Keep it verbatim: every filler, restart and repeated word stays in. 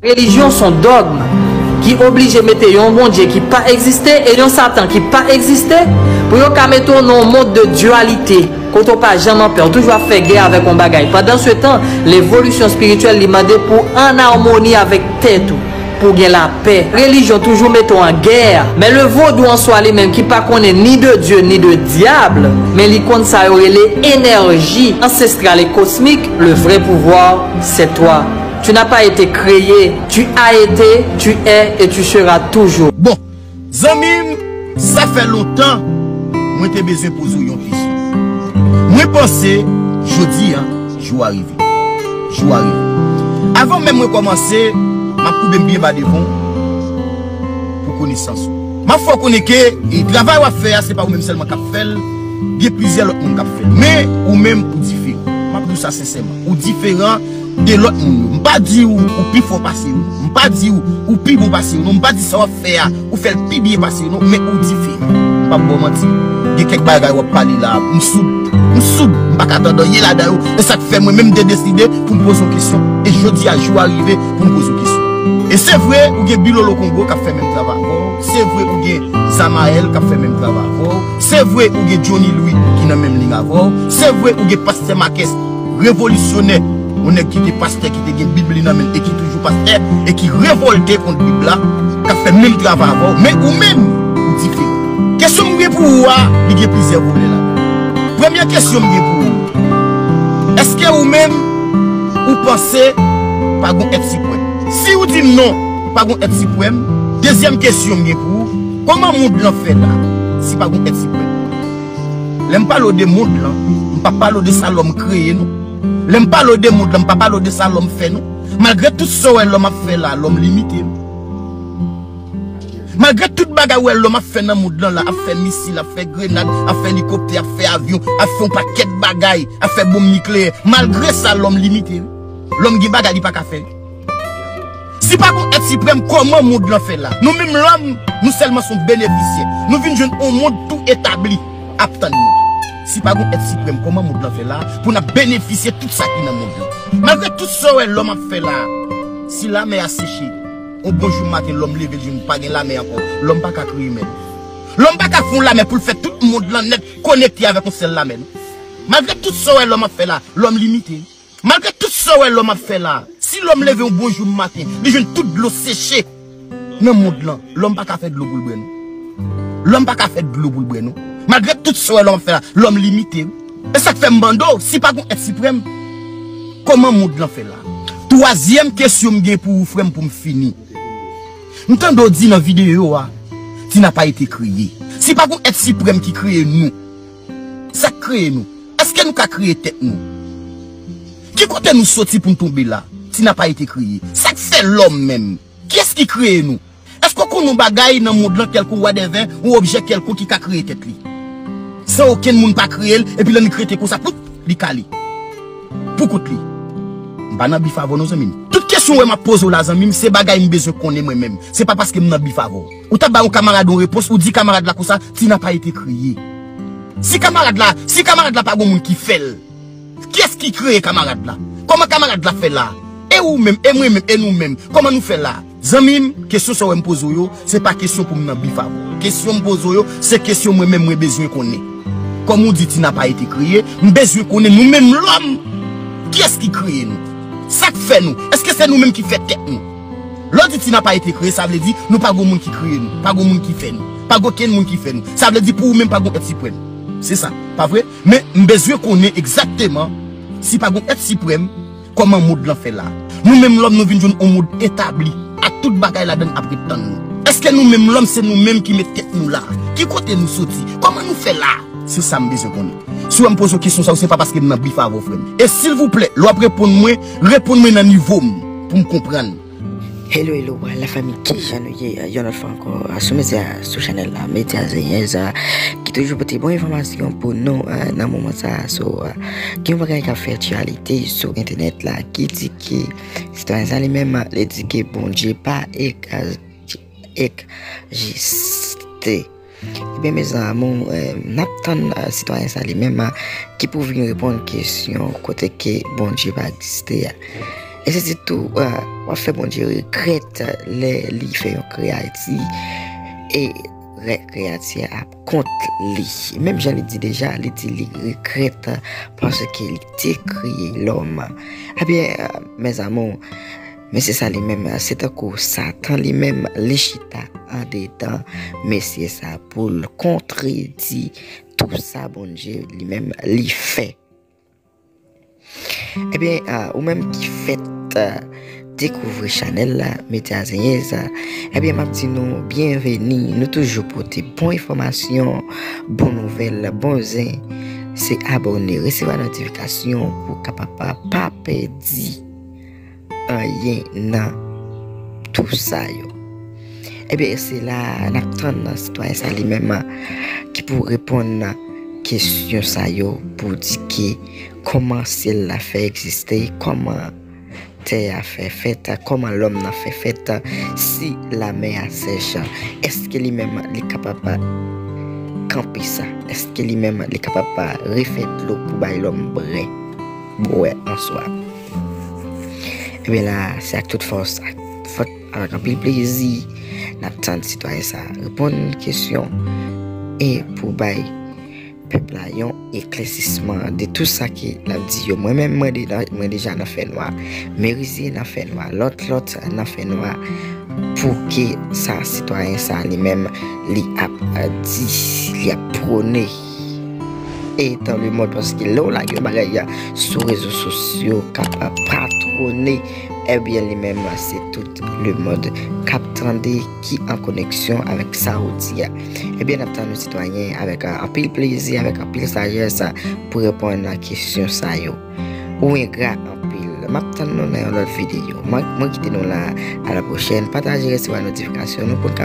Relijyon s on dògm ki oblije mete yon Bondye ki pa egziste e yon Satan ki pa egziste pou yo ka mete w nan yon mond de dyalite kote w pa janm anpè, w toujou ap fè gè avèk yon bagay. Pandansetan, levolisyon espirityèl li mande pou w ann amoni avèk tèt ou, pou w gen lapè. Relijyon toujou mete w an gè, men le vodou an swa li menm ki pa konnen ni de Dye ni de dyab, men li konn sa yo rele enèji ansestral e kosmik, le vrai pouvoir, c'est toi. Tu n'as pas été créé, tu as été, tu es et tu seras toujours. Bon, zanmi m, sa fè lontan mwen te bezwen poze w yon kesyon. Mwen panse jodi a, jou a rive. Jou a rive. Avan menm mwen kòmanse, m ap koube m byen ba devan w pou konesans ou. M ap fè w konnen ke e, travay w ap fè a, se pa ou menm sèlman k ap fè l, gen plizyè lòt moun k ap fè l. Men, ou menm, ou diferan. M ap di w sa sensèman. Ou diferan de lòt moun yo. M pa di w ou pi fò pase yo. M pa di w ou pi bon pase yo. Non, m pa di sa w ap fè a, ou fè l pi byen pase yo. Non, men ou diferan. M p ap ba w manti. Gen kèk bagay w ap pale la, m soud. M soud. M pa ka tande anyen ladan yo. E sa k fè mwen menm m te deside pou m poze w kesyon. E jodi a, jou a rive pou m poze w kesyon. E se vre, ou gen Bilolo Kongo k ap fè menm travay avè w. Se vre, ou gen Zamael k ap fè menm travay avè w. Se vre, ou gen Johnny Louis ki nan menm liy avè w. Se vre, ou gen Pastè Makès, revolisyonè, yon nèg ki te pastè, ki te gen Bib li nan men l e ki toujou pastè e ki revòlte kont Bib la, k ap fè menm travay avè w, men ou menm, ou diferan. Kesyon m gen pou ou a, li gen plizyè volè ladan. Premye kesyon m gen pou ou, èske ou menm, ou panse pa gon èt siprèm? Si ou di m non, pa gon èt siprèm, dezyèm kesyon m gen pou ou, kòman mond lan fè la, si pa gon èt siprèm? Lè m pale w de mond lan, m pa pale w de sa lòm kreye, non. Lè m pale w de mond lan, m pa pale w de sa lòm fè, non. Malgre tout sa w wè lòm ap fè la, lòm limite. Malgre tout bagay w wè lòm ap fè nan mond lan la, ap fè misil, ap fè grenad, ap fè elikoptè, ap fè avyon, ap fè yon pakèt bagay, ap fè bonm nikleyè, malgre sa, lòm limite. Lòm gen bagay li pa ka fè. Si pa gon èt siprèm, kòman mond lan fè la? Nou menm lòm, nou sèlman s on benefisyè. Nou vin jwenn on mond tou etabli ap tann nou. Si pa gon èt siprèm, kòman mond lan fè la pou n ap benefisye tout sa ki nan mond lan? Malgre tout sa w wè lòm ap fè la, si lamè a seche, on bon jou maten lòm leve l jwenn pa gen lamè ankò, lòm pa ka kreye mè. Lòm pa ka fè on lamè pou l fè tout mond lan nèt konekte avèk on sèl lamè, non. Malgre tout sa w wè lòm ap fè la, lòm limite. Malgre tout sa w wè lòm ap fè la, si lòm leve yon bon jou maten, li jwenn tout dlo seche nan mond lan, lòm pa ka fè dlo pou l bwè, non. Lòm pa ka fè dlo pou l bwè, non. Malgre tout sa w wè lòm ap fè la, lòm limite, wi. E sa k fè m mande w, si pa gon èt siprèm, kòman mond lan fè la? Twazyèm kesyon m gen pou ou, frè m, pou m fini. M tande w di nan videyo a, ti n a pa ete kreye. Si pa gon èt siprèm ki kreye nou, sa k kreye nou? Èske nou ka kreye tèt nou? Ki kote nou soti pou n tonbe la? Ti n a pa ete kreye. Sa k fè lòm menm? Kiyès ki kreye nou? Èske w konn yon bagay nan mond lan, kèlkonk whatever, yon objè kèlkonk ki ka kreye tèt li? San okenn moun pa kreye l, epi lè n rete konsa, ploup, li kale. Pou kont li. M pa nan bif avè w non, zanmi m. Tout kesyon w wè m ap poze w la, zanmi m, se bagay m bezwen konnen mwen menm. Se pa paske m nan bif avè w. Ou ta bay yon kamarad yon repons, ou di kamarad la konsa, ti n a pa ete kreye. Si kamarad la, si kamarad la pa gon moun ki fè l, kiyès ki kreye kamarad la? Kòman kamarad la fè la? E ou menm, e mwen menm, e nou menm, kòman nou fè la? Zanmi m, kesyon sa w wè m poze w yo, se pa kesyon pou m nan bif avè w. Kesyon m poze w yo, se kesyon mwen menm mwen bezwen konnen. Kòm ou di ti n a pa ete kreye, m bezwen konnen nou menm lòm, kiyès ki kreye nou? Sa k fè nou? Èske se nou menm ki fè tèt nou? Lè w di ti n a pa ete kreye, sa vle di nou pa gon moun ki kreye nou, pa gon moun ki fè nou, pa gon okenn moun ki fè nou. Sa vle di pou ou menm pa gon èt siprèm. Se sa, pa vre? Men m bezwen konnen egzakteman si pa gon èt siprèm, kòman mond lan fè la. Nou menm lòm nou vin jwenn yon mond etabli ak tout bagay ladan l ap ret tann nou. Èske nou menm lòm se nou menm ki met tèt nou la? Ki kote nou soti? Kòman nou fè la? Se sa m bezwen konnen. Si w wè m poze w kesyon sa yo, se pa paske m nan bif avè w, frè m. E silvouplè, lè w ap reponn mwen, reponn mwen nan nivo m, pou m konprann. Hello, hello, la fanmi, kijan nou ye? Yon lòt fwa ankò, sou medya, sou chanèl la, Medya Zenyèz, ki toujou pote bon enfòmasyon pou nou nan moman sa a. So, gen yon bagay k ap fè aktyalite sou entènèt la ki di ke sitwayen sa li menm, li di ke Bondye pa egziste. Ebyen, mes amours, n ap tann sitwayen sa li menm ki pou vin reponn kesyon kote ke Bondye pa egziste a. E se di tou, w ap fè Bondye regrèt lè li fè yon kreyati e kreyati a ap kont li. Menm jan li di deja, li di li regrèt paske li te kreye lòm. Ebyen, mes amours, mesye sa li menm, se tankou Satan li menm, li chita andedan mesye sa pou l kontredi tou sa Bondye li menm li fè. Ebyen, ou menm ki fèk dekouvri chanèl la, Medya Zenyèz, ebyen, m ap di nou byenveni. Nou toujou pote bon enfòmasyon, bon nouvèl, bon zen. Se abòne, resevwa notifikasyon pou w kapab pa pèdi anyen nan tou sa yo. Ebyen, se la n ap tann sitwayen sa li menm ki pou reponn kesyon sa yo, pou di ke kòman syèl la fè egziste, kòman tè a fè fèt, kòman lòm nan fè fèt, si lamè a sèch, èske li menm li kapab kanpe sa? Èske li menm li kapab refè dlo pou bay lòm bwè, bwè an swa? Ebyen la, se ak tout fòs, ak fòt, avèk anpil plezi, n ap tann sitwayen sa reponn kesyon e pou bay pèp la yon eklèsisman de tou sa ke l ap di yo. Mwen menm, mwen de-, mwen deja nan fènwa. Merizier nan fènwa. Lòt, lòt nan fènwa. Pou ke sa sitwayen sa li menm, li ap, eh, di, li ap pwone. E dans le monde, paske lè w lage yon bagay sou rezo sosyo k ap patwone, ebyen, li menm, se tout le monde k ap tande, ki an koneksyon avèk sa ou di a. Ebyen, n ap tann yon sitwayen avèk, ah, anpil plezi, avèk anpil sajès, ah, pou reponn a kesyon sa yo. Ou engra anpil. M ap tann nou nan yon lòt videyo. Mwen, mwen kite nou la. A la pwochèn. Pataje, resevwa notifikasyon nou pou n ka